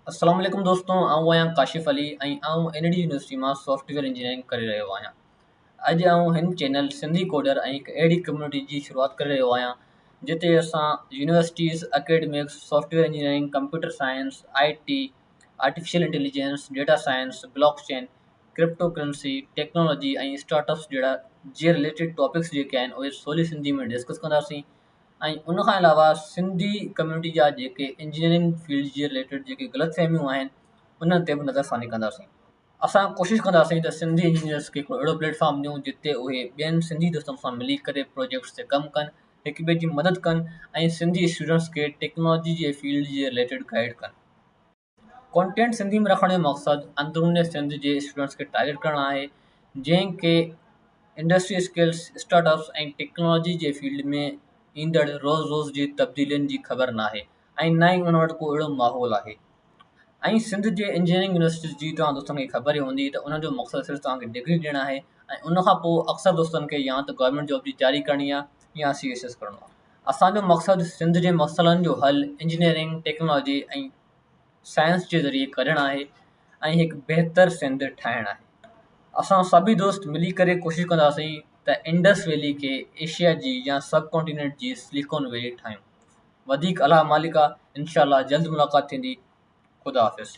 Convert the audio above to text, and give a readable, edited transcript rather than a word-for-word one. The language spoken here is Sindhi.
السلام عليڪم دوستو آئون آهيان ڪاشف علي ۽ آئون اين ڊي يونيورسٽي مان سافٽ ويئر انجنيئرنگ ڪري رهيو آهيان. اڄ آئون هن چينل سنڌي ڪوڊر ۽ هڪ اهڙي ڪميونٽي جي شروعات ڪري رهيو آهيان جتي اسان universities, academics, software engineering, computer science, I T, artificial intelligence, data science, blockchain, cryptocurrency, technology ۽ start ups جهڙا جي رليٽيڊ ٽاپڪس جيڪي آهن اهي سولي سنڌي ۾ ڊسڪس ڪنداسين ۽ ان کان علاوه سنڌي ڪميونٽي جا جيڪي انجنيئرنگ فيلڊ جي رليٽيڊ جيڪي غلط فهميون آهن انهن تي به نظر ثاني ڪنداسين. اسان ڪوشش ڪنداسين ته سنڌي انجنيئرس کي هڪڙو اهڙو پليٽ فارم ڏيون جتي اهي ٻين سنڌي دوستن سان ملي ڪري پروجيڪٽس تي ڪم ڪن هڪ ٻئي جي مدد ڪن ۽ سنڌي اسٽوڊنٽس کي ٽيڪنالاجي جي فيلڊ جي رليٽيڊ گائيڊ ڪن. ڪونٽينٽ سنڌي ۾ رکڻ جو مقصد اندرون سنڌ جي اسٽوڊنٽس کي ٽارگيٽ ڪرڻ آهي جنهن کي industry skills start ups ۽ technology جي فيلڊ ۾ ايندڙ روز روز جي تبديلين جي خبر ناهي ۽ نه ئي ان وٽ ڪو اهڙو ماحول آهي ۽ سنڌ جي انجنيئرنگ يونيورسٽيز جي توهان دوستن کي خبر ئي هوندي ته انهن جو مقصد صرف توهان کي ڊگري ڏيڻ آهي ۽ ان کان پوء اڪثر دوستن کي يا ته گورنمينٽ جاب جي تياري ڪرڻي آهي يا سي ايس ايس ڪرڻو آهي. اسان جو مقصد سنڌ جي مسئلن جو حل انجنيئرنگ، ٽيڪنالاجي ۽ سائنس جي ذريعي ڪڍڻ آهي ۽ هڪ بهتر سنڌ ٺاهڻ آهي. اسان سڀئي دوست ملي ڪري ڪوشش ڪنداسين ته انڊس ويلي کي ايشيا جي يا سب ڪانٽيننٽ جي سليڪون ويلي ٺاهيون. وڌيڪ الله مالڪ آ. انشاء الله جلد ملاقات ٿيندي. خدا حافظ.